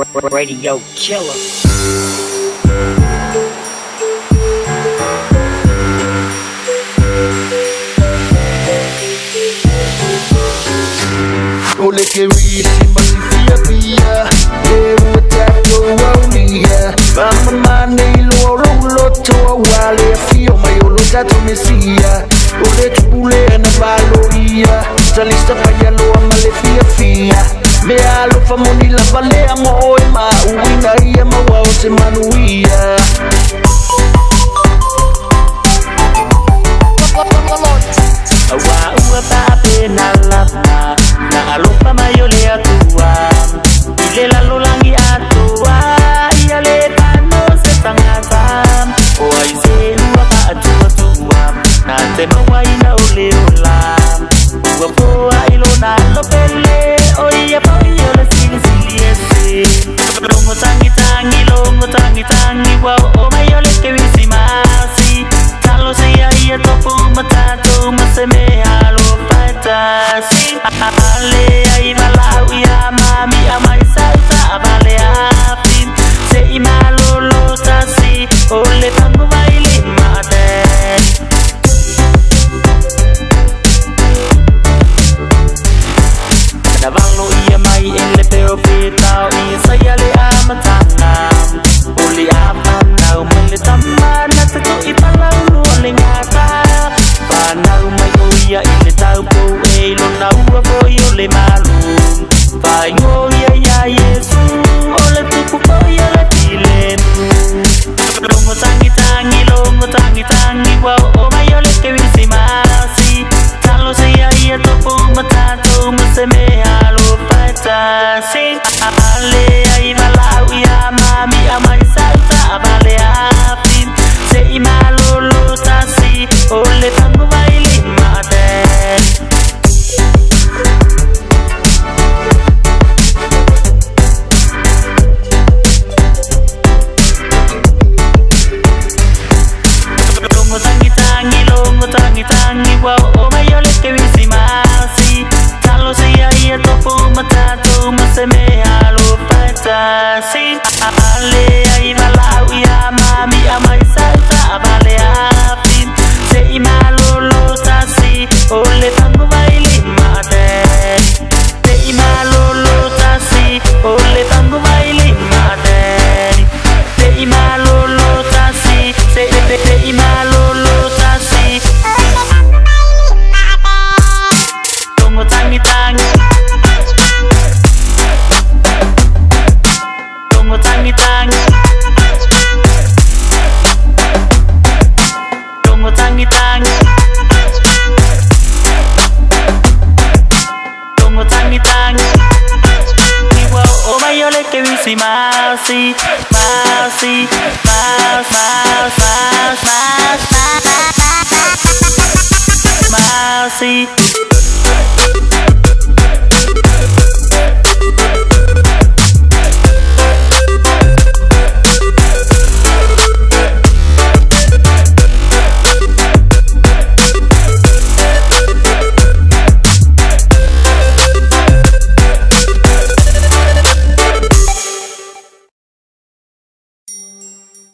Radio Killer. O le ke risi masifia pia e ua tatou aulia Mamamane iloa o lou loto Auā le afio mai o lo tatou Mesia. O le tupulea na valoia Talisa paialoa ma le fiafia. Mea alofa moni lava lea mo oe ma uiga ia maua o se manuia. Aua ua paapena lava na alofa mai o le Atua i le lalolagi atoa ia le pano se tagata o ai se ua faatuatua na te maua.